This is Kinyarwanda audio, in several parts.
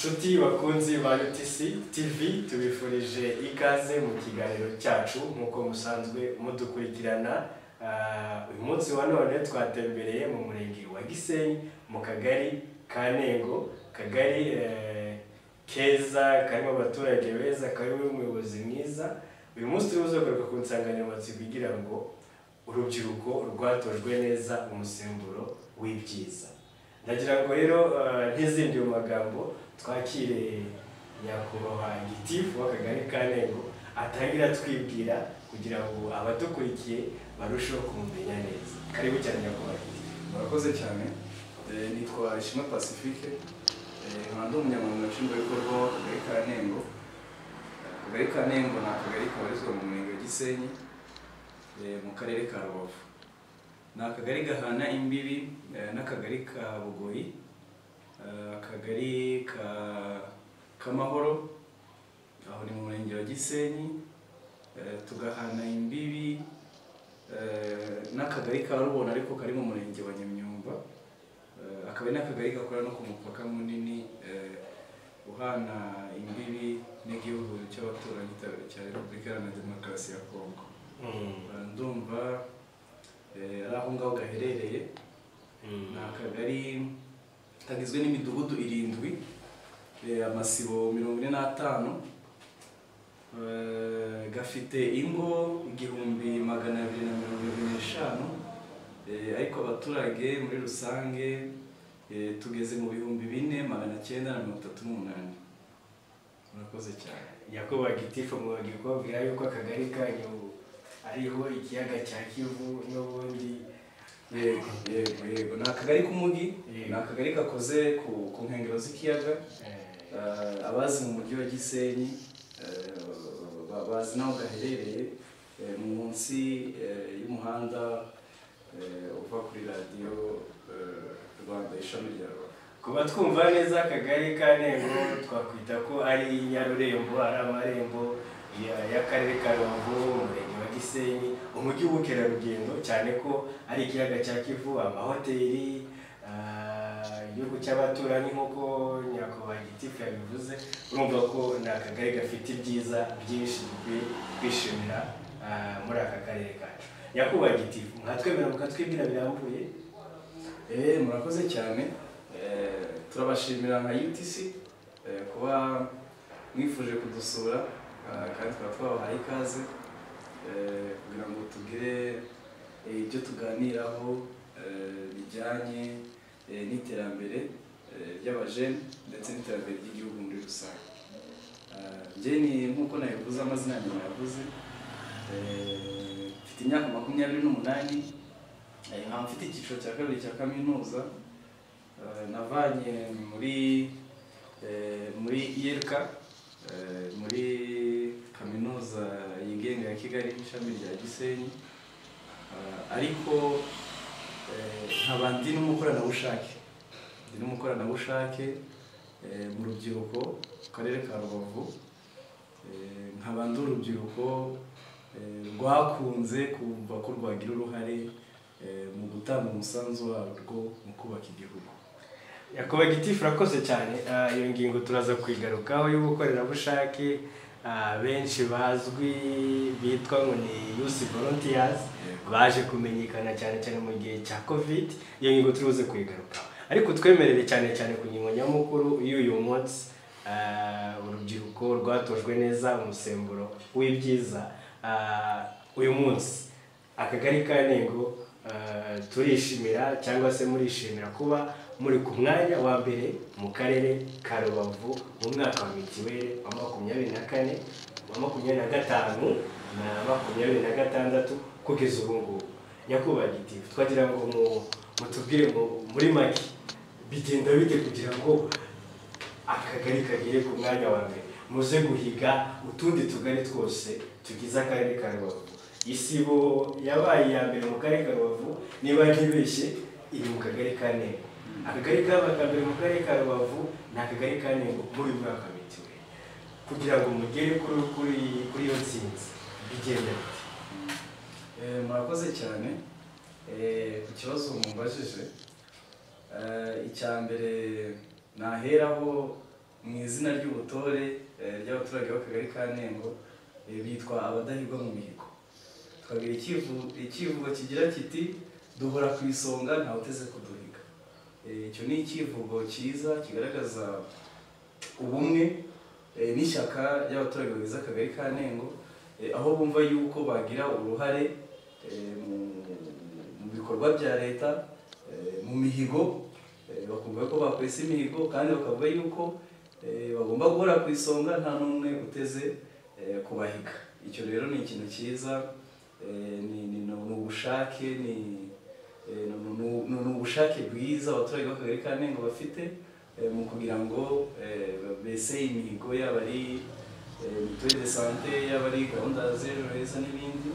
Nshuti bakunzi ba UTC TV, tubifurije ikaze mu kiganiro cyacu nk'uko musanzwe mudukurikirana. Uyu munsi wa none twatembereye mu murenge wa Gisenyi, mu kagari ka Nengo, kagari keza karimo abaturage beza, karimo umuyobozi mwiza. Uyu munsi turi buze kugaruka ku nsanganyamatsiko igira ngo "Urubyiruko rwatojwe neza, umusemburo w'ibyiza". Ndagira ngo rero ntizindi mu magambo, twakire nyakubahwa gitifu w'akagari ka Nengo, atangira twibwira kugira ngo abadukurikiye barusheho kumumenya neza. Karibu cyane, nyakubahwa gitifu. Murakoze cyane. Nitwa Ishimwe Pacifique, nkaba ndi umunyamabanga nshingwabikorwa w'akagari ka Nengo. Akagari ka Nengo ni akagari kabarizwa mu murenge wa Gisenyi, mu karere ka Rubavu. Ni akagari gahana imbibi n'akagari ka Bugoyi, akagari ka Kamahoro, aho ni mu murenge wa Gisenyi, tugahana imbibi n'akagari ka Rubona ariko kari mu murenge wa Nyamyumba. Akaba ari n'akagari gakora no ku mupaka munini uhana imbibi n'igihugu cy'abaturanyi cya Repubulika Iharanira Demokarasi ya Kongo. Ndumva ari aho ngaho gaherereye. Ni akagari kagizwe n'imidugudu irindwi, amasibo 45, gafite ingo 1275, ariko abaturage muri rusange tugeze mu 4938. Murakoze cyane. Nyakubahwa gitifu, mwagiye kubabwira yuko akagari kanyu ariho ikiyaga cya Kivu n'ubundi? Yego, ni akagari k'umugi. Ni akagari gakoze ku nkengero z'ikiyaga. Abazi mu mujyi wa Gisenyi bazi n'aho gaherereye, munsi y'umuhanda uva kuri Radiyo Rwanda, ishami rya Rubavu. Kuba twumva neza, akagari ka Nengo twakwita ko ari Nyarurembo, ari amarembo y'akarere ka Rubavu, umurenge wa Gisenyi, umujyi w'ubukerarugendo, cyane ko ari ikiyaga cya Kivu, amahoteli, igihugu cy'abaturanyi nk'uko nyakubahwa gitifu yabivuze. Urumva ko ni akagari gafite ibyiza byinshi dukwiye kwishimira muri aka karere kacu. Nyakubahwa gitifu, mwatwemera mukatwibwira birambuye? Murakoze cyane. Turabashimira nka UTC kuba mwifuje kudusura, kandi tukaba twabahaye ikaze kugira ngo tugire ibyo tuganiraho bijyanye n'iterambere ry'abajene ndetse n'iterambere ry'igihugu muri rusange. Njye ni nk'uko nabivuze, amazina yanjye nayavuze, mfite imyaka 28, nkaba mfite icyiciro cya kabiri cya kaminuza navanye muri ULK, muri Kaminuza Yigenga ya Kigali, ishami rya Gisenyi. Ariko nkaba ndi n'umukoranabushake mu rubyiruko mu karere ka Rubavu. Nkaba ndi urubyiruko rwakunze kumva ko rwagira uruhare mu gutanga umusanzu warwo mu kubaka igihugu. Nyakubahwa gitifu, urakoze cyane. Iyo ngingo turaza kuyigarukaho y'ubukorerabushake, benshi bazwi bitwa ngo ni youth volunteers, baje kumenyekana cyane cyane mu gihe cya COVID. Iyo ngingo turi buze kuyigarukaho, ariko twemerere cyane cyane ku ngingo nyamukuru y'uyu munsi, urubyiruko rwatojwe neza, umusemburo w'ibyiza. Uyu munsi akagari ka Nengo, turishimira cyangwa se murishimira kuba muri ku mwanya wa mbere mu karere ka Rubavu mu mwaka wa mitiweli wa 24, wa 25 na 26 kugeza ubu ngubu. Nyakubahwa gitifu, twagira ngo mutubwire ngo muri make bigenda bite kugira ngo akagari kagere ku mwanya wa mbere, muze guhiga utundi tugari twose tugize akarere ka Rubavu? Isibo yabaye iya mbere mu karere ka Rubavu, niba ntibeshye, iri mu kagari ka Nengo. Akagari kabaye aka mbere mu karere ka Rubavu ni akagari ka Nengo muri uyu mwaka wa mitiweli. Kugira ngo mugere kuri iyo ntsinzi bigenda bite? Murakoze cyane ku kibazo mumbajije. Icya mbere naheraho Mu izina ry'ubutore ry'abaturage b'akagari ka Nengo, bitwa abadahigwa mu mihigo. Tukagira icyivugo kigira kiti: "Duhora ku isonga, ntawe uteze kuduhiga." Icyo ni icyivugo cyiza kigaragaza ubumwe n'ishyaka ry'abaturage bagize akagari ka Nengo, aho bumva yuko bagira uruhare mu bikorwa bya leta, mu mihigo, bakumva ko bakwesa imihigo, kandi bakavuga yuko bagomba guhora ku isonga, nta n'umwe uteze kubahiga. Icyo rero ni ikintu cyiza, ni ubushake, ni ubushake bwiza abaturage b'akagari ka Nengo bafite mu kugira ngo bese imihigo, yaba ari mutuelle de santé, yaba ari gahunda z'Ejo Heza n'ibindi.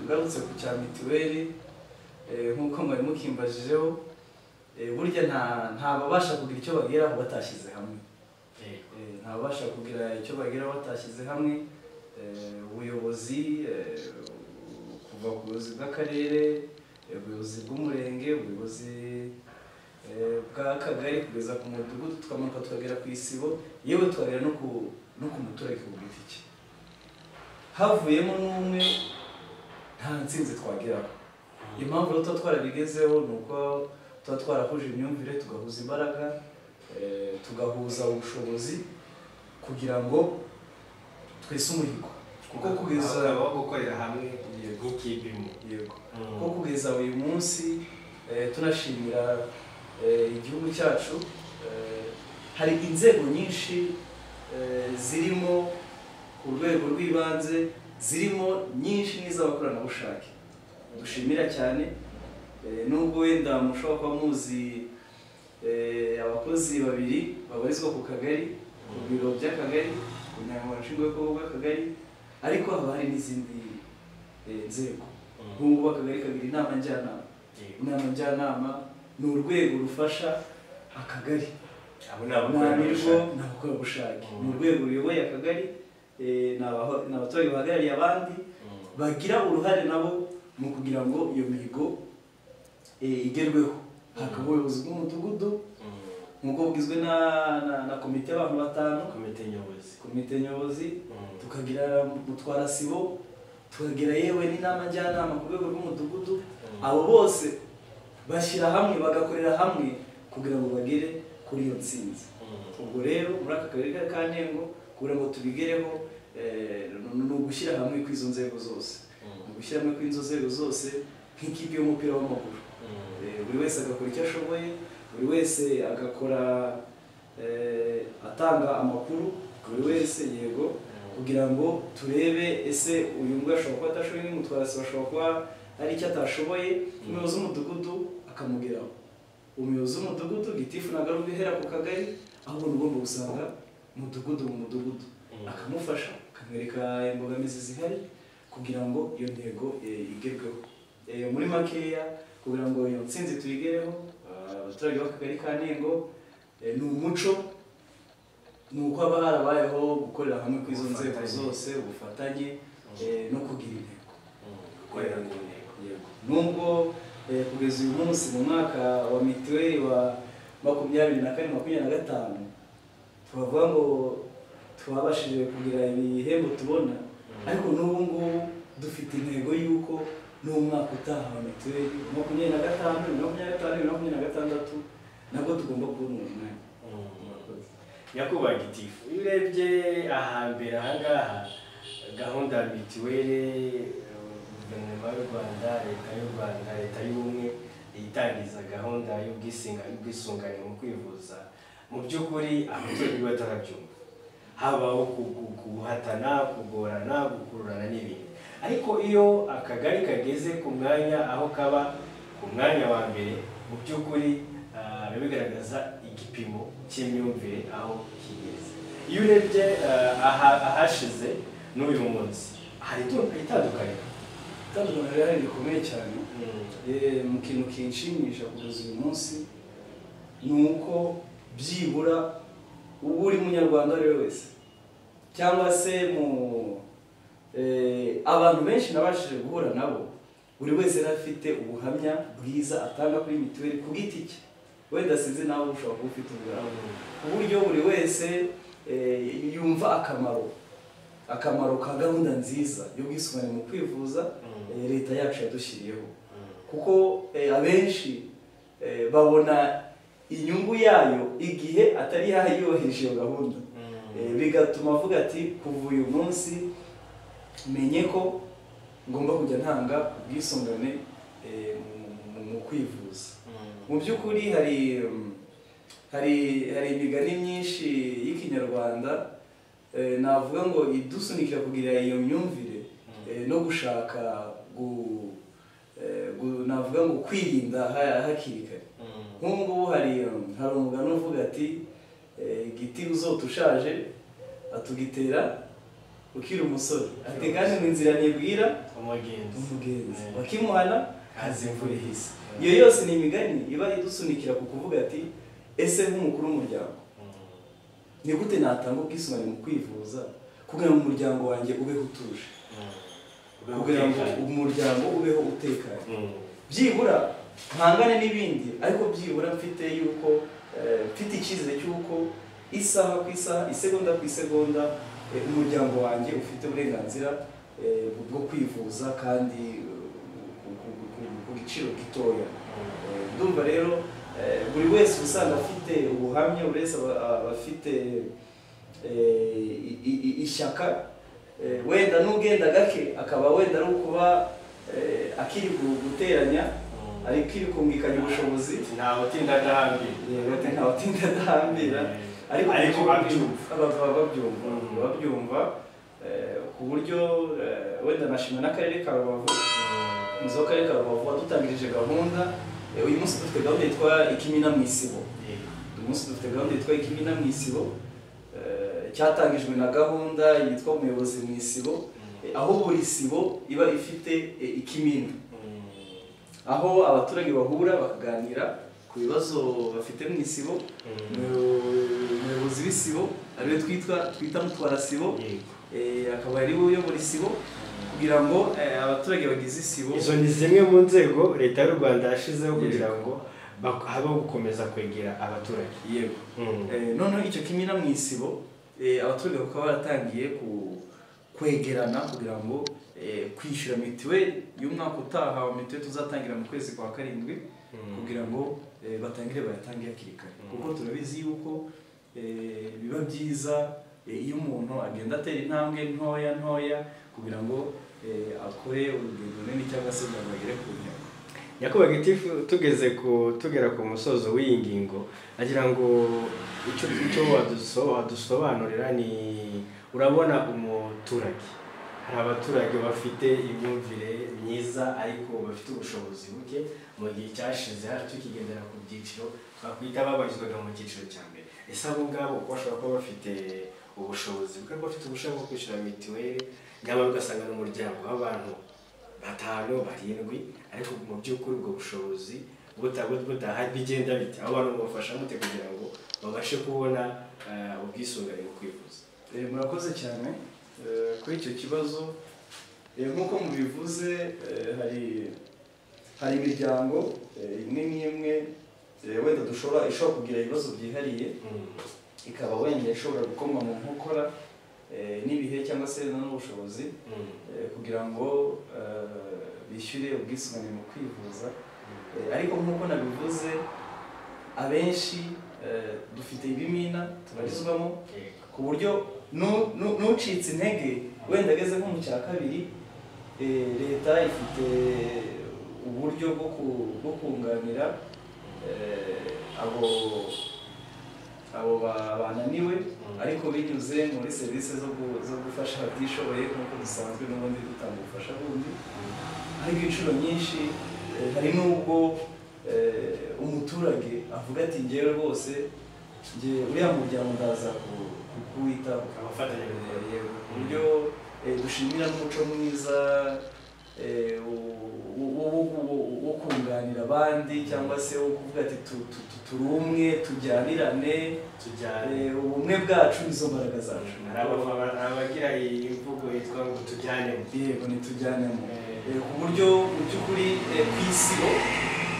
Ngarutse ku cya mituweli, nk'uko mwari mukimbajijeho, burya nta babasha kugira icyo bageraho batashyize hamwe. Ntabasha kugira icyo bageraho batashyize hamwe. Ubuyobozi, kuva ku buyobozi bw'akarere, ubuyobozi bw'umurenge, ubuyobozi bw'akagari, kugeza ku mudugudu, tukamanuka tukagera ku isibo, yewe tukagera no ku muturage ku giti cye, havuyemo n'umwe nta ntsinzi twageraho. Impamvu rero tuba twarabigezeho ni uko tuba twarahuje imyumvire, tugahuza imbaraga, tugahuza ubushobozi kugira ngo twese umuhigo, kuko kugeza Habaho gukorera hamwe nk'ikipe imwe. Yego. Kuko kugeza uyu munsi, tunashimira igihugu cyacu, hari inzego nyinshi, zirimo ku rwego rw'ibanze, zirimo nyinshi n'iz'abakoranabushake dushimira cyane. Nubwo wenda mushobora kuba muzi abakozi babiri babarizwa ku kagari, ku biro by'akagari, ku Bunyamabanga Nshingwabikorwa bw'akagari, ariko haba hari n'izindi nzego. Nk'ubu ngubu akagari kagira inama njyanama. Inama njyanama ni urwego rufasha akagari. Abo ni Nirwo abakorerabushake. Ni abakorerabushake, ni urwego ruyoboye akagari, ni abaturage bahagarariye abandi, bagira uruhare nabo mu kugira ngo iyo mihigo igerweho. Hakaba ubuyobozi bw'umudugudu, nk'uko bugizwe na komite y'abantu batanu. Komite nyobozi. Komite nyobozi. Tukagira mutwarasibo, tukagira yewe n'inama njyanama ku rwego rw'umudugudu. Abo bose bashyira hamwe, bagakorera hamwe kugira ngo bagere kuri iyo ntsinzi. Ubwo rero muri aka karere ka Nengo, kugira ngo tubigereho, ni ugushyira hamwe kw'izo nzego zose, ni ugushyira hamwe kw'izo nzego zose nk'ikipe y'umupira w'amaguru. Buri wese agakora icyo ashoboye, buri wese agakora, atanga amakuru, buri wese, yego, kugira ngo turebe ese uyu nguyu ashobora kuba atashoboye, n'umutwarasibo ashobora kuba hari icyo atashoboye, umuyobozi w'umudugudu akamugeraho. Umuyobozi w'umudugudu, gitifu, ntabwo ari ubihera ku kagari, ahubwo ni ugomba gusanga umudugudu mu mudugudu, akamufasha, akamwereka imbogamizi zihari kugira ngo iyo ntego igerweho. Muri makeya, kugira ngo iyo ntsinzi tuyigereho, abaturage b'akagari ka Nengo, ni umuco, ni uko haba harabayeho gukorera hamwe kw'izo nzego Ubufatanye. zose, ubufatanye, no kugira intego. Gukorera ku ntego. Yego. Nubwo kugeza uyu munsi, mu mwaka wa mituweli wa 24 25, tubavuga ngo twabashije kugira ibihembo tubona, ariko n'ubu ngubu dufite intego y'uko n'umwaka utaha wa mituweli, 25, 2025, 2026, nabwo tugomba kubona uwo mwanya. Murakoze. Nyakubahwa gitifu, iyo urebye ahambere ahangaha, gahunda ya mituweli, guverinoma y'u Rwanda, Leta y'u Rwanda, Leta y'Ubumwe, itangiza gahunda y'ubwisungane mu kwivuza, mu by'ukuri abaturage batarabyumva, habaho guhatana, kugorana, gukururana n'ibindi. Ariko iyo akagari kageze ku mwanya aho kaba ku mwanya wa mbere, mu by'ukuri biba bigaragaza igipimo cy'imyumvire aho kigeze. Iyo urebye ahashize n'uyu munsi, hari itandukaniro. Itandukaniro rihari rikomeye cyane. Mu kintu kinshimisha kugeza uyu munsi ni uko byibura uba uri munyarwanda uwo ari we wese, cyangwa se mu abantu benshi nabashije guhura nabo, buri wese yari afite ubuhamya bwiza atanga kuri mituweli ku giti cye. Wenda sinzi nawe ushobora kuba ufite ubwawe, ku buryo buri wese yumva akamaro ka gahunda nziza y'ubwisungane mu kwivuza leta yacu yadushyiriyeho, kuko abenshi babona inyungu yayo igihe atari yayubahirije iyo gahunda, bigatuma avuga ati kuva uyu munsi menye ko ngomba kujya ntanga ubwisungane mu kwivuza. Mu by'ukuri hari imigani myinshi y'Ikinyarwanda navuga ngo idusunikira kugira iyo myumvire no gushaka navuga ngo kwirinda hakiri kare. Nk'ubu ngubu hari umugani uvuga ati igiti uzota ushaje atugitera ukiri umusore, ati kandi mu inzira ntibwira umugenzi wakimuhana haza imvura ihise. Iyo yose ni imigani iba idusunikira ku kuvuga ati ese nk'umukuru w'umuryango ni gute natanga ubwisungane mu kwivuza kugira ngo umuryango wanjye ubeho utuje, kugira ngo umuryango ubeho utekanye, byibura mpangane n'ibindi, ariko byibura mfite yuko mfite icyizere cy'uko isaha ku isaha, isegonda ku isegonda, umuryango wanjye ufite uburenganzira bwo kwivuza kandi ku giciro gitoya. Ndumva rero buri wese usanga afite ubuhamya, buri wese aba afite ishyaka, wenda n'ugenda gake akaba wenda ari ukuba akiri guteranya, ariko kumvikanya ubushobozi, ntawe utinda adahambira, ariko babyumva ku buryo wenda nashima n'akarere ka Rubavu. Inzu y'akarere ka Rubavu wadutangirije gahunda. Uyu munsi dufite gahunda yitwa Ikimina mu Isibo. Uyu munsi dufite gahunda yitwa Ikimina mu Isibo, cyatangijwe na gahunda yitwa Umuyobozi mu Isibo, aho buri sibo iba ifite ikimina, aho abaturage bahura bakaganira ku bibazo bafite mu isibo. Umuyobozi w'isibo ariwe twita mutwara sibo, akaba ari we uyobora isibo kugira ngo abaturage bagize isibo. Izo ni zimwe mu nzego leta y'u Rwanda yashizeho kugira ngo habeho gukomeza kwegera abaturage. Yego. Noneho icyo kimina mu isibo abaturage bakaba baratangiye kwegerana kugira ngo kwishyura mituweli y'umwaka utaha wa mituweli tuzatangira mu kwezi kwa 7, kugira ngo batangire bayatange hakiri kare, kuko turabizi yuko biba byiza iyo umuntu agenda atera intambwe ntoya ntoya kugira ngo akore urugendo runini cyangwa se kugira ngo agere ku ntego. Nyakubahwa Gitifu, tugera ku musozo w'iyi ngingo, agira ngo icyo wadusobanurira ni urabona umuturage, hari abaturage bafite imyumvire myiza ariko bafite ubushobozi buke. Mu gihe cyashize hari tukigendera ku byiciro twakwita babarizwaga mu cyiciro cya mbere. Ese abo ngabo uko bashobora kuba bafite ubushobozi buke, bafite ubushake bwo kwishyura mituweli, nyamara ugasanga n'umuryango w'abantu 5 7, ariko mu by'ukuri ubwo bushobozi budahari, bigenda bite? Abo bantu mubafasha mute kugira ngo babashe kubona ubwisungane mu kwivuza? Murakoze cyane kuri icyo kibazo. Nk'uko mubivuze, hari imiryango imwe n'imwe wenda ishobora kugira ibibazo byihariye, ikaba wenda ishobora gukomwa mu nkokora n'ibihe cyangwa se n'ubushobozi kugira ngo bishyure ubwisungane mu kwivuza. Ariko nk'uko nabivuze, abenshi dufite ibimina tubarizwamo, ku buryo n'ucitse intege wenda ageze nko mu cya 2, leta ifite uburyo bwo kunganira abo bananiwe, ariko binyuze muri serivisi zo gufasha abatishoboye nk'uko dusanzwe n'ubundi dutanga ubufasha bundi. Ariko inshuro nyinshi hari n'ubwo umuturage avuga ati ngewe rwose nge uriya muryango ndaza kuwitaho, abafatanyabikorwa. Ku buryo dushimira n'umuco mwiza wo kunganira abandi, cyangwa se wo kuvuga ati turi umwe, tujyanirane, ubumwe bwacu nizo mbaraga zacu. Hari abagira iyi mvugo yitwa ngo tujyanemo. Yego, ntitujyanemo, ku buryo mu by'ukuri ku isibo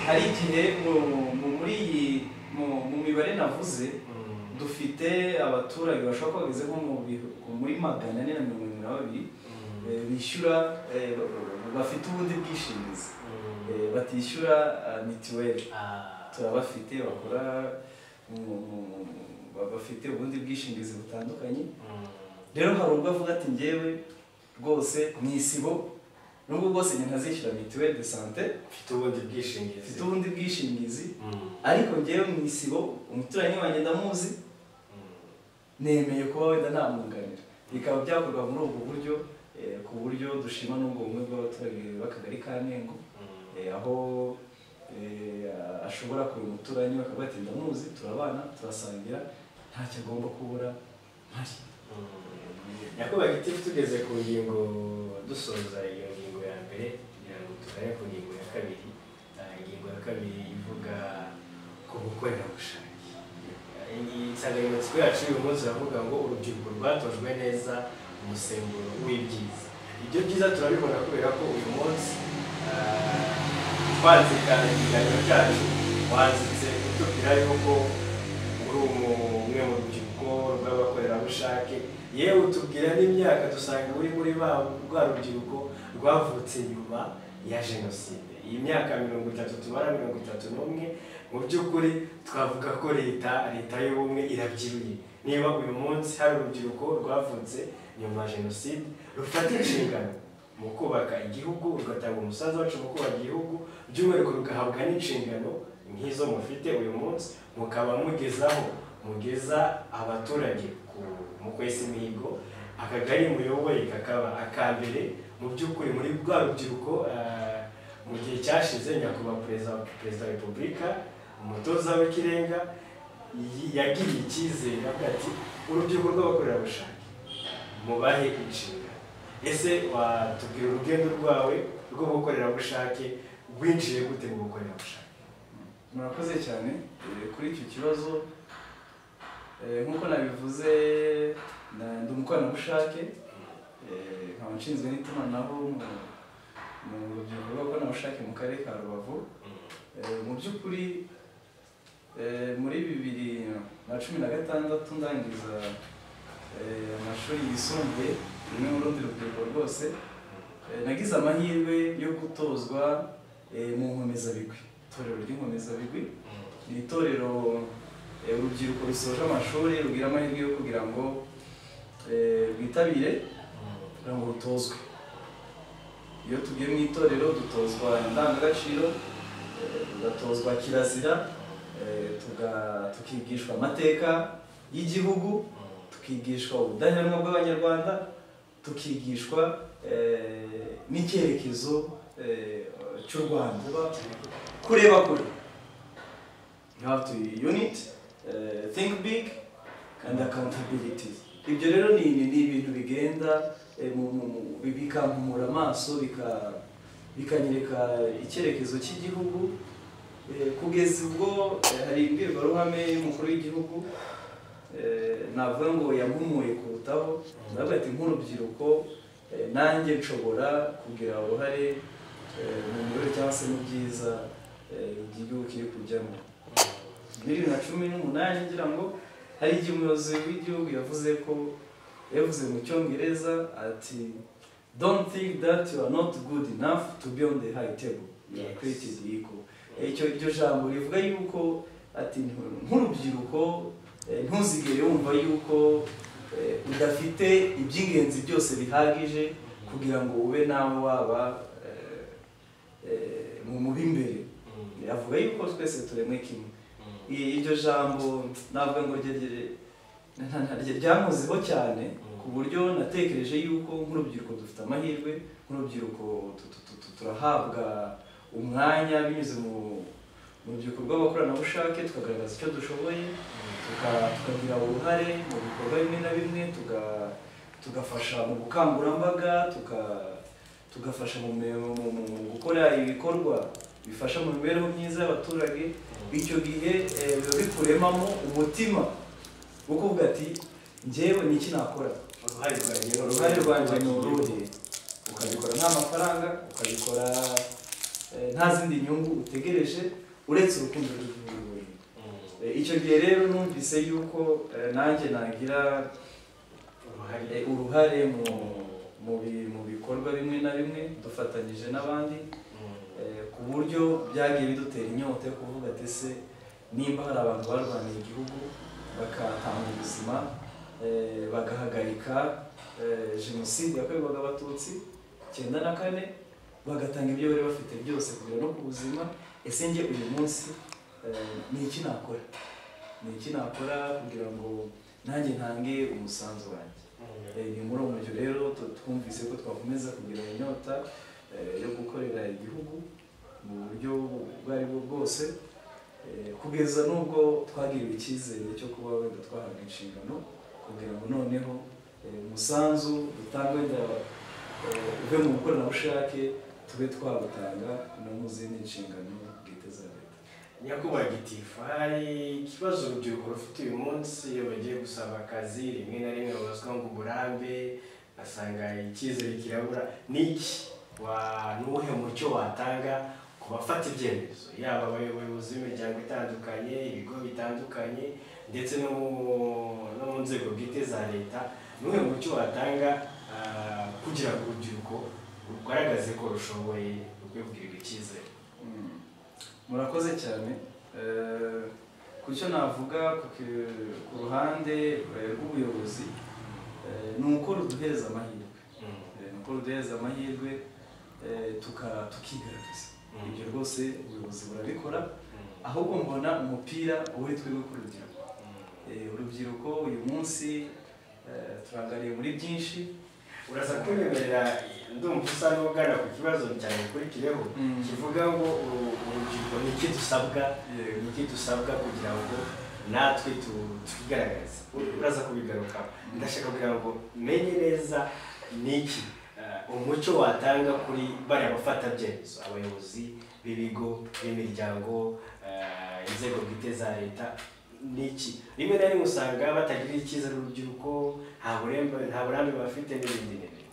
hari igihe muri iyi Mu mibare navuze, dufite abaturage bashobora kuba bageze nko muri 472 bishyura, bafite ubundi bwishingizi, batishyura mituweli. Turabafite bakora bafite ubundi bwishingizi butandukanye. Rero hari ubwo avuga ati njyewe rwose mu isibo, nubwo bwose njye ntazishyura mutuelle de santé, mfite ubundi bwishingizi, mfite ubundi bwishingizi, ariko njyewe mu isibo umuturanyi wanjye ndamuzi, nemeye kuba wenda namwunganira. Bikaba byakorwa muri ubwo buryo, ku buryo dushima n'ubwo bumwe bw'abaturage b'akagari ka Nengo, aho ashobora kureba umuturanyi bakavuga ati ndamuzi, turabana, turasangira, ntacyo agomba kubura mpari. Nyakubahwa Gitifu, tugeze ku ngingo, dusoza iyo ngingo ya mbere kugira ngo tugane ku ngingo ya kabiri. Ingingo ya kabiri ivuga ku bukorerabushake. Insanganyamatsiko yacu y'uyu munsi iravuga ngo urubyiruko rwatojwe neza, umusemburo w'ibyiza. Ibyo byiza turabibona kubera ko uyu munsi twanzika ikiganiro cyacu, wanditse utubwira yuko uri umwe mu rubyiruko rw'abakorerabushake, yewe utubwira n'imyaka, dusanga uri muri rwa rubyiruko rwavutse nyuma ya jenoside. Iyi myaka 30 tubara, 31, mu by'ukuri twavuga ko leta y'ubumwe irabyiruye. Niba uyu munsi hari urubyiruko rwavutse nyuma ya jenoside rufata inshingano mu kubaka igihugu, rugatanga umusanzu wacu mu kubaka igihugu, by'umwihariko rugahabwa n'inshingano nk'izo mufite uyu munsi, mukaba mugezaho mugeza abaturage mu kwesa imihigo, akagari muyoboye kakaba akambere mu by'ukuri muri rwa rubyiruko. Mu gihe cyashize nyakubahwa Perezida wa Repubulika, umutoza w'ikirenga, yagiriye icyizere avuga ati urubyiruko rw'abakorerabushake mubahe inshingano. Ese watubwira urugendo rwawe rw'ubukorerabushake, winjiye gute mu bukorerabushake? Murakoze cyane kuri icyo kibazo. Nk'uko nabivuze, ndi umukoranabushake, nkaba nshinzwe n'itumanaho mu rubyiruko rw'abakoranabushake mu karere ka Rubavu. Mu by'ukuri muri 2016 ndangiza amashuri yisumbuye, rimwe mu rundi rubyiruko rwose, nagize amahirwe yo gutozwa mu Nkomezabigwi. Itorero ry'Inkomezabigwi ni itorero urubyiruko rusoje amashuri rugira amahirwe yo kugira ngo rwitabire, kugira ngo rutozwe. Iyo tugiye mu itorero dutozwa indangagaciro, tugatozwa kirazira, tukigishwa amateka y'igihugu, tukigishwa ubudaheranwa bw'Abanyarwanda, tukigishwa n'icyerekezo cy'u Rwanda. Kureba kure, you have to unit, think big and accountability. Ibyo rero ni ibintu bigenda bikampumura amaso, bikanyereka icyerekezo cy'igihugu, kugeza ubwo hari imbwirwaruhame y'umukuru w'igihugu navuga ngo yampumuye kurutaho. Ndavuga ati nk'urubyiruko nanjye nshobora kugira uruhare mu mibereho cyangwa se mu byiza igihugu kiri kujyamo. 2018 ngira ngo hari igihe umuyobozi w'igihugu yavuze ko, yavuze mu Cyongereza ati don't think that you are not good enough to be on the high table, you are created equal. Icyo iryo jambo rivuga yuko ati nk'urubyiruko ntuzigere wumva yuko udafite iby'ingenzi byose bihagije kugira ngo ube nawe waba mu b'imbere. Avuga yuko twese turemwe kimwe. Iryo jambo navuga ngo ryamuziho cyane, ku buryo natekereje yuko nk'urubyiruko dufite amahirwe, nk'urubyiruko turahabwa umwanya binyuze mu rubyiruko rw'abakoranabushake, tukagaragaza icyo dushoboye, tukagira uruhare mu bikorwa bimwe na bimwe, tugafasha mu bukangurambaga, tugafasha mu gukora ibikorwa bifasha mu mibereho myiza y'abaturage. Icyo gihe biba bikuremamo umutima wo kuvuga ati njyewe ni iki nakora, uruhare rwanjye ni uruhe. Ukabikora nta mafaranga, ukabikora nta zindi nyungu utegereje uretse urukundo rw'igihugu. Icyo gihe rero numvise yuko nanjye nagira uruhare mu bikorwa bimwe na bimwe dufatanyije n'abandi, ku buryo byagiye bidutera inyota yo kuvuga ati ese nimba hari abantu barwaniye igihugu bakatanga ubuzima, bagahagarika jenoside yakorerwaga Abatutsi 94, bagatanga ibyo bari bafite byose kugera no ku buzima, ese njye uyu munsi ni iki nakora? Ni iki nakora kugira ngo nanjye ntange umusanzu wanjye? Ni muri uwo mujyo rero twumvise ko twakomeza kugira inyota yo gukorera igihugu mu buryo ubwo ari bwo bwose, kugeza n'ubwo twagiriwe icyizere cyo kuba wenda twahabwa inshingano kugira ngo noneho umusanzu dutanga wenda uve mu bukoranabushake tube twawutanga no mu zindi nshingano bwite za leta. Nyakubahwa Gitifu, hari ikibazo urubyiruko rufite uyu munsi iyo bagiye gusaba akazi, rimwe na rimwe babazwa ngo uburambe, basanga icyizere kirabura. Ni iki nuwuhe mucyo watanga ku bafata ibyemezo, yaba abayobozi b'imiryango itandukanye, ibigo bitandukanye, ndetse no mu nzego bwite za leta? Nuwuhe mucyo watanga kugira ngo urubyiruko rugaragaze ko rushoboye, rukwiye kugirirwa icyizere? Murakoze cyane. Ku cyo navuga ku ruhande rw'ubuyobozi, ni uko ruduhereza amahirwe, ni uko ruduhereza amahirwe tukigaragaza. Ibyo rwose ubuyobozi burabikora, ahubwo mbona umupira uri twebwe ku rubyiruko. Urubyiruko uyu munsi turangariye muri byinshi. Uraza kunyemerera, ndumva usa n'ugana ku kibazo cyane ukurikiyeho kivuga ngo urubyiruko ni iki dusabwa, ni iki dusabwa kugira ngo natwe twigaragaze. Uraza kubigarukaho. Ndashaka kugira ngo menye neza ni iki umucyo watanga kuri bariya bafatabyemezo, abayobozi b'ibigo, b'imiryango, inzego bwite za leta. Ni iki rimwe na rimwe usanga batagirira icyizere urubyiruko, nta burambe bafite n'ibindi n'ibindi.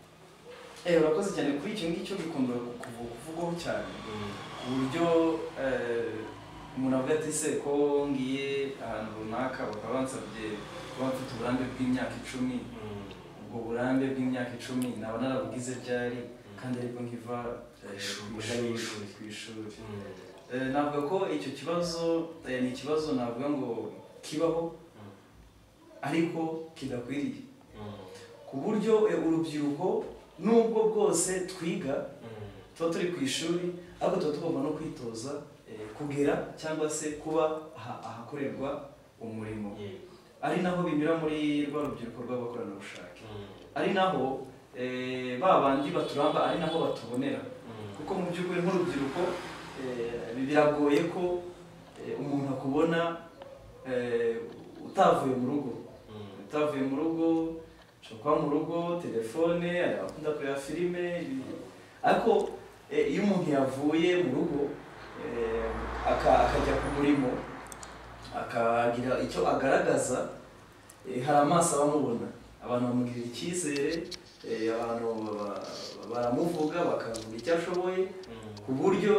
Urakoze cyane kuri icyo ngicyo, bikunda kuvugwaho cyane ku buryo umuntu avuga ati se ko ngiye ahantu runaka bakaba bansabye kuba mfite uburambe bw'imyaka 10, ubwo burambe bw'imyaka 10 naba narabugize ryari kandi ariko nkiva ku ishuri. Navuga ko icyo kibazo ni ikibazo navuga ngo kibaho ariko kidakwiriye, ku buryo urubyiruko nubwo bwose twiga tuba turi ku ishuri, ariko tuba tugomba no kwitoza kugera cyangwa se kuba ahakorerwa umurimo, ari naho binyura muri rwa rubyiruko rw'abakoranabushake, ari naho ba bandi baturamba, ari naho batubonera. Kuko mu by'ukuri nk'urubyiruko biragoye ko umuntu akubona utavuye mu rugo, utavuye mu rugo, ushobora kuba mu rugo telefone, abakunda kureba filime, ariko iyo umuntu yavuye mu rugo akajya ku murimo akagira icyo agaragaza, hari amaso abamubona, abantu bamugirira icyizere, abantu baramuvuga bakavuga icyo ashoboye, ku buryo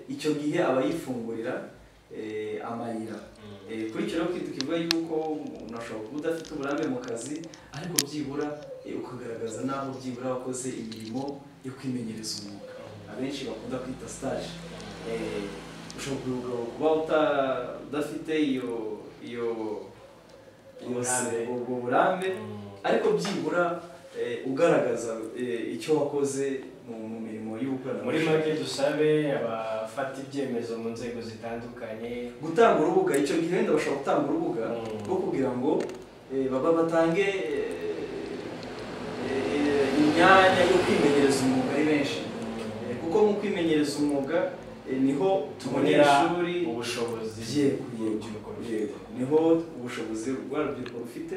icyo gihe aba yifungurira amayira. Kuri icyo rero tukivuga yuko umuntu ashobora kuba udafite uburambe mu kazi, ariko byibura ukagaragaza n'aho byibura wakoze imirimo yo kwimenyereza umwuga, abenshi bakunda kwita stage. Ushobora kuba udafite iyo ubwo burambe, ariko byibura ugaragaza icyo wakoze mu mirimo y'ubukoranabushake. Muri make dusabe abafata ibyemezo mu nzego zitandukanye gutanga urubuga. Icyo gihe wenda bashobora gutanga urubuga rwo kugira ngo baba batange imyanya yo kwimenyereza umwuga ari benshi, kuko mu kwimenyereza umwuga niho tubonera ubushobozi, yego, niho ubushobozi rw'urubyiruko rufite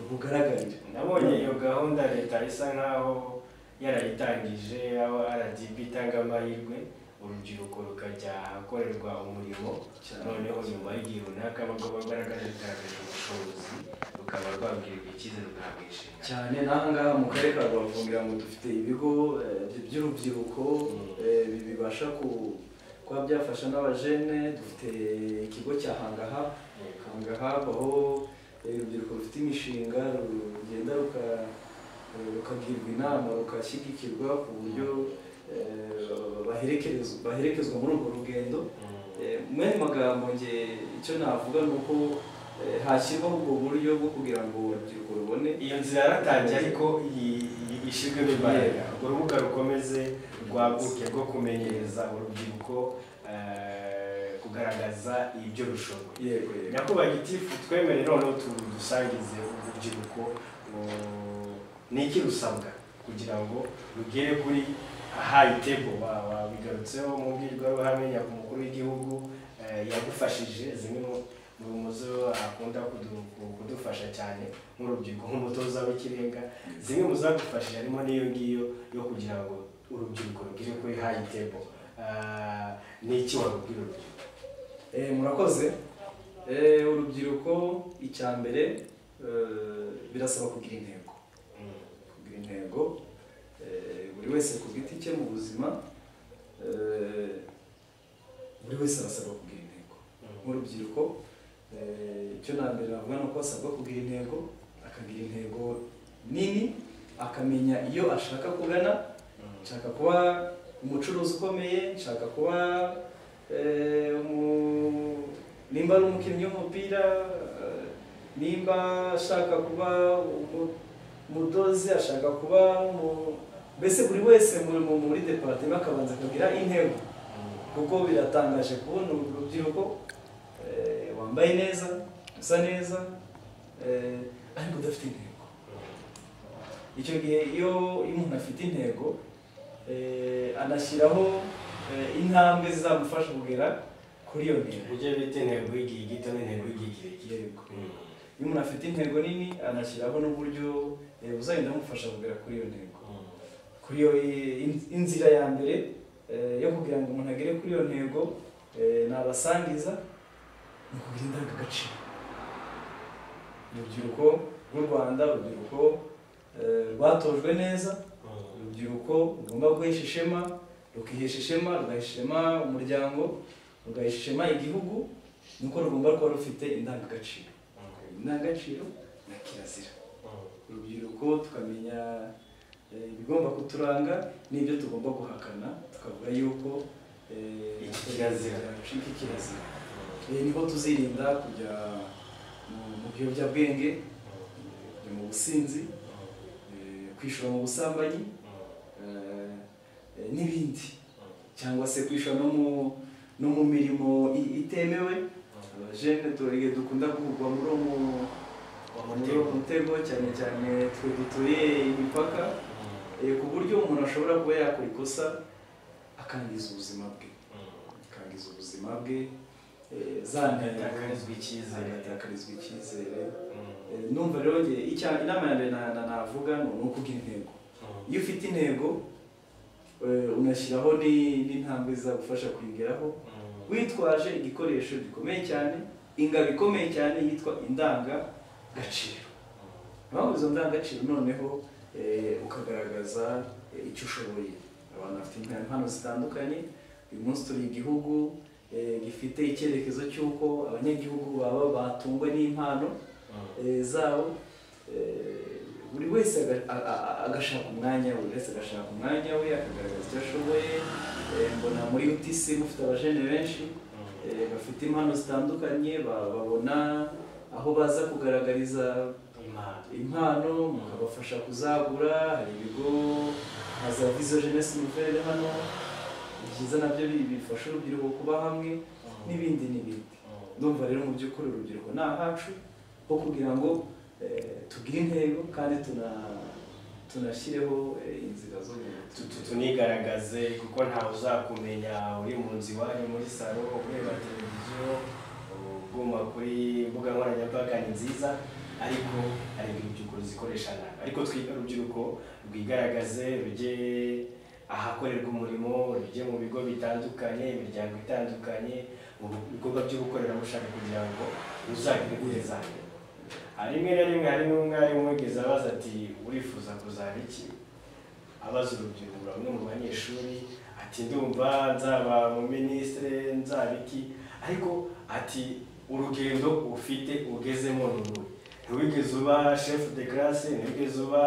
bugaragarira. Nabonye iyo gahunda leta isa nkaho yarayitangije, aho RDB itanga amahirwe urubyiruko rukajya ahakorerwa umurimo, noneho nyuma y'igihe runaka bagaragaje ubushobozi rukaba rwabwirwa icyizere rugahabwa inshingano. Cyane n'aha ngaha mu karere ka Rubavu ngira ngo dufite ibigo by'urubyiruko bibasha Kuba byafasha n'abajene, dufite ikigo cya Hanga Hub. Hanga Hub aho urubyiruko rufite imishinga rugenda rukagirwa inama, rukashyigikirwa ku buryo baherekezwa muri urwo rugendo. Mu magambo nge icyo navuga ni uko hashyirwaho ubwo buryo bwo kugira ngo urubyiruko rubone iyo nzira yaratangiye, ariko ishyirwemo imbaraga, urwo rubuga rukomeze rwaguke rwo kumenyereza urubyiruko kugaragaza ibyo rushoboye. Yego. Nyakubahwa gitifu, twemere noneho dusangize urubyiruko ni iki rusabwa kugira ngo rugere kuri high table. Wabigarutseho mu mbwirwaruhame, nyakubahwa w'igihugu yagufashije zimwe mu zo akunda kudufasha cyane nk'urubyiruko, nk'umutoza w'ikirenga. Zimwe mu zagufashije harimo n'iyo ngiyo yo kugira ngo urubyiruko rugere kuri high table. Ni iki warubwira urubyiruko? Murakoze. Urubyiruko, icya mbere birasaba kugira intego, kugira intego buri wese ku giti cye mu buzima. Buri wese arasabwa kugira intego. Nk'urubyiruko, icyo na mbere navuga ni uko asabwa kugira intego, akagira intego nini, akamenya iyo ashaka kugana. Nshaka kuba umucuruzi ukomeye, nshaka kuba nimba ari umukinnyi w'umupira, nimba ashaka kuba umudozi, ashaka kuba mbese buri wese muri departement akabanza akagira intego. Kuko biratangaje kubona urubyiruko wambaye neza, usa neza, ariko udafite intego. Icyo gihe iyo umuntu afite intego, anashyiraho intambwe zizamufasha kugera kuri iyo ntego. Ujye bita intego y'igihe gito n'intego y'igihe kirekire. Yego. Iyo umuntu afite intego nini, anashyiraho n'uburyo buzagenda bumufasha kugera kuri iyo ntego. Kuri iyo inzira ya mbere yo kugira ngo umuntu agere kuri iyo ntego nabasangiza ni ukugira indangagaciro. Urubyiruko rw'u Rwanda, urubyiruko rwatojwe neza, urubyiruko rugomba guhesha ishema, rukihesha ishema, rugahesha ishema umuryango, rugahesha ishema igihugu, nuko rugomba kuba rufite indangagaciro. Indangagaciro na kirazira. Urubyiruko tukamenya ibigomba kuturanga n'ibyo tugomba guhakana, tukavuga yuko iki kirazira. Iki kirazira. Niho tuzirinda kujya mu biyobyabwenge, kujya mu businzi, kwishora mu busambanyi n'ibindi, cyangwa se kwishora no mu mirimo itemewe. Abajene dukunda kugwa muri uwo mutego, cyane cyane twe duturiye imipaka, ku buryo umuntu ashobora kuba yakora ikosa akangiza ubuzima bwe, akangiza ubuzima bwe, agatakarizwa icyizere, agatakarizwa icyizere. Numva rero inama ya mbere navuga ni ukugira intego. Iyo ufite intego, unashyiraho n'intambwe zizagufasha kuyigeraho, witwaje igikoresho gikomeye cyane, ingabo ikomeye cyane yitwa indangagaciro. Impamvu izo ndangagaciro noneho ukagaragaza icyo ushoboye. Abantu bafite impano zitandukanye. Uyu munsi turi igihugu gifite icyerekezo cy'uko abanyagihugu baba batungwa n'impano zabo. Buri wese agashaka umwanya, buri wese agashaka umwanya we, akagaragaza icyo ashoboye. Mbona muri UTC mufite abajene benshi bafite impano zitandukanye, babona aho baza kugaragariza impano, mukabafasha kuzagura. Hari ibigo nka za Vision Jeunesse Nouvelle hano, byiza nabyo bifasha urubyiruko kuba hamwe n'ibindi n'ibindi. Ndumva rero mu by'ukuri urubyiruko ni ahacu ho kugira ngo tugire intego kandi tunashyireho inzira zo tunigaragaze, kuko ntawe uzakumenya uri mu nzu iwanyu muri salo ureba televiziyo, uguma kuri imbuga nkoranyambaga ni nziza, ariko hari urubyiruko ruzikoresha nabi. Ariko urubyiruko rwigaragaze, rujye ahakorerwa umurimo, rujye mu bigo bitandukanye, imiryango itandukanye, mu bikorwa by'ubukorerabushake kugira ngo ruzagere kuri za ntego. Rimwe na rimwe hari n'umwarimu wigeze abaza ati urifuza kuzaba iki, abaza urubyiruko, bamwe mu banyeshuri Ati ndumva nzaba mu ministre, nzaba iki, ariko ati urugendo ufite ugezemo n'uruhe? Ntiwigeze uba chef de classe, ntiwigeze uba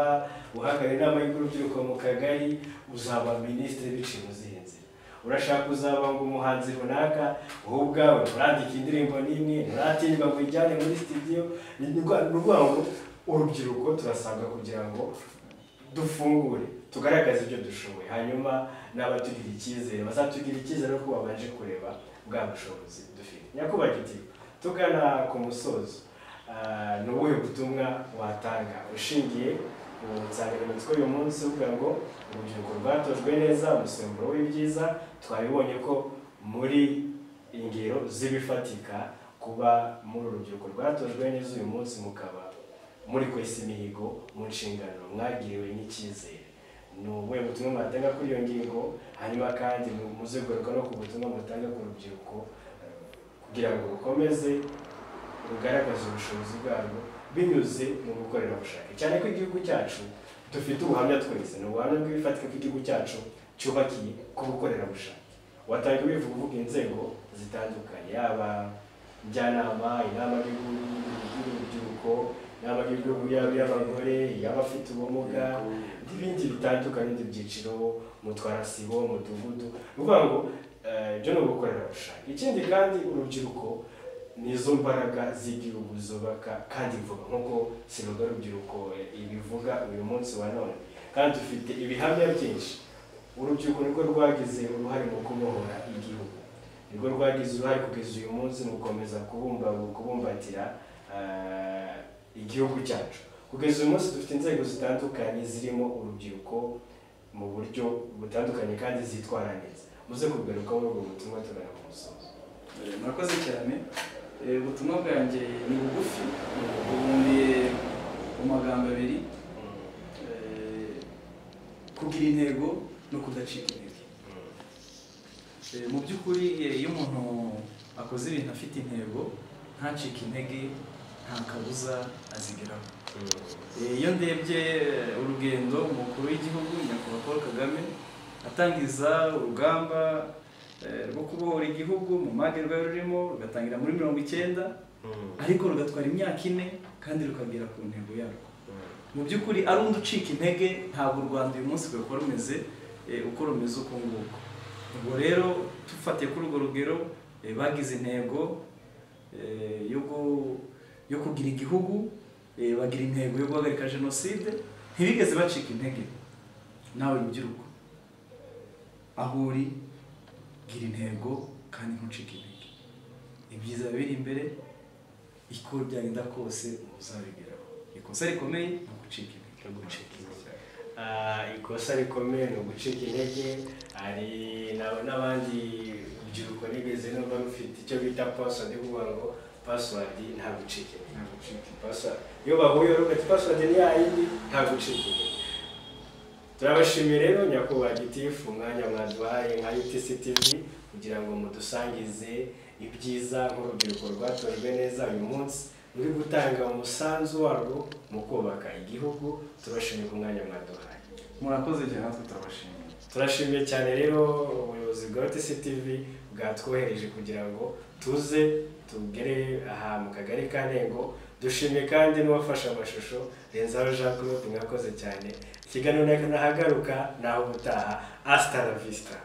uhagarariye inama y'urubyiruko mu kagari, uzaba ministre biciye mu zihe nzira? Urashaka uzaba ngo umuhanzi runaka, wowe ubwawe nturandika indirimbo n'imwe, nturatinywa ngo ujyane muri studio. Ni ukuvuga ngo urubyiruko turasabwa kugira ngo dufungure, tugaragaze ibyo dushoboye, hanyuma n'abatugira icyizere bazatugira icyizere ko babanje kureba bwa bushobozi dufite. Nyakubahwa Gitifu, tugana ku musozo, ni ubuhe butumwa watanga ushingiye ku nsanganyamatsiko y'uyu munsi uvuga ngo urubyiruko rwatojwe neza, umusemburo w'ibyiza? Twabibonye ko muri ingero z'ibifatika kuba muri urubyiruko rwatojwe neza uyu munsi mukaba muri kwesa imihigo mu nshingano mwagiriwe n'icyizere. Ni ubuhe butumwa mwatanga kuri iyo ngingo? Hanyuma kandi muze kugaruka no ku butumwa mutanga ku rubyiruko kugira ngo rukomeze rugaragaze ubushobozi bwarwo binyuze mu bukorerabushake, cyane ko igihugu cyacu dufite ubuhamya twese, ni ubuhamya bw'ibifatika ko igihugu cyacu cyubakiye ku bukorerabushake. Watanga ubivuga uvuga inzego zitandukanye, yaba njyanama, inama y'urubyiruko, inama y'igihugu y'abagore, y'abafite ubumuga n'ibindi bitandukanye, ibindi byiciro, mutwarasibo, mudugudu. Ni ukuvuga ngo ibyo ni ubukorerabushake. Ikindi kandi urubyiruko nizo mbaraga z'igihugu zubaka kandi vuba, nk'uko siruga rubyiruko ibivuga uyu munsi wa none, kandi dufite ibihamya byinshi. Urubyiruko nirwo rwagize uruhare mu kubohora igihugu, nirwo rwagize uruhare kugeza uyu munsi mu gukomeza kubumbatira igihugu cyacu. Kugeza uyu munsi dufite inzego zitandukanye zirimo urubyiruko mu buryo butandukanye kandi zitwara neza. Muze kugaruka muri ubwo butumwa tugana ku musozo. Murakoze cyane. Ubutumwa bwanjye ni bugufi, bubumbiye mu magambo abiri: kugira intego no kudacika intege. Mu by'ukuri iyo umuntu akoze ibintu afite intego ntacike intege, nta kabuza azigeraho. Iyo ndebye urugendo umukuru w'igihugu Nyakubahwa Paul Kagame atangiza urugamba rwo kubohora igihugu mu mage rwari rurimo, rugatangira muri 90 ariko rugatwara imyaka 4 kandi rukagera ku ntego yarwo. Mu by'ukuri ari undi ucika intege, ntabwo u Rwanda uyu munsi rwari rumeze uko rumeze uko nguko. Ubwo rero tufatiye kuri urwo rugero, bagize intego yo kugira igihugu, bagira intego yo guhagarika jenoside, ntibigeze bacika intege. Nawe rubyiruko aho uri, gira intego kandi ntucike intege. Ibyiza biri imbere, iko byagenda kose uzabigeraho. Ikosa rikomeye ni ugucika intege. Ikosa rikomeye ni ugucika intege. Hari n'abandi rubyiruko nigeze numva rufite icyo bita password, kuvuga ngo password nta gucika intege. Iyo bahuye rugati password ni yayindi, nta gucika intege. Turabashimiye rero Nyakubahwa Gitifu umwanya mwaduhaye nka UTC TV kugira ngo mudusangize ibyiza nk'urubyiruko rwatojwe neza uyu munsi ruri gutanga umusanzu warwo mu kubaka igihugu. Turabashimiye ku mwanya mwaduhaye. Murakoze cyane, natwe turabashimiye. Turashimiye cyane rero ubuyobozi bwa UTC TV bwatwohereje kugira ngo tuze tugere aha mu kagari ka Ntego. Dushimiye kandi n'uwafashe amashusho Renzaho Jean Claude, mwakoze cyane. Ikiganiro nahagaruka naho ubutaha. Hasta la vista.